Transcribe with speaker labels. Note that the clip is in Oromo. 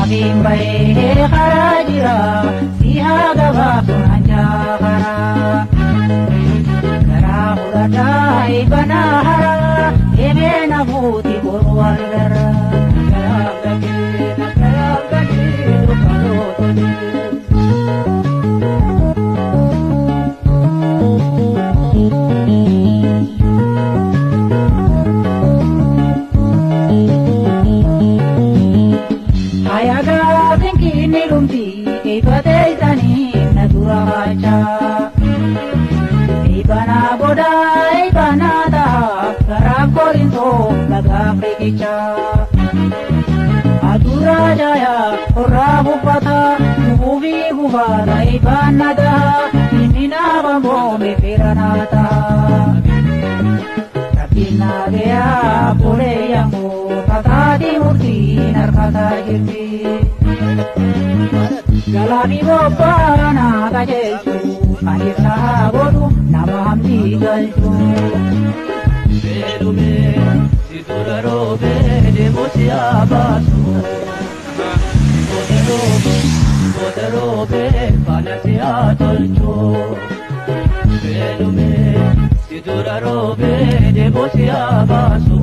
Speaker 1: Xaafiin bahee karaa jira si haa gabaabsu hanjaa karaa. Garaa fudhadhaa eebbanaa haraa deemee na fuuti boru argaraa. Nagayaan galee nagayaan galee dukkanoo tolee. Hayagaa tinkiinni dhumti ifatee isaanii na dura haachaa. Ibanaa godaa ibanaa ta'a garaan korintoo laga Afrikichaa. Aduraa jaayaa horraa buufata nuufii buufata ibaan nagaa inni naaba moome fira naa ta'a. Rabbiin naageyaa bolee yammuu tataati murtiin harkataa jirti. Galaani bobbaanaa qajeelchu anis naa godhu nama hamdii galchu.
Speaker 2: Beelume si dura roobee deemu si haa baasu. Booda roobee booda roobee faana si haa tolchu. Beelume si dura roobee deemu si haa baasu.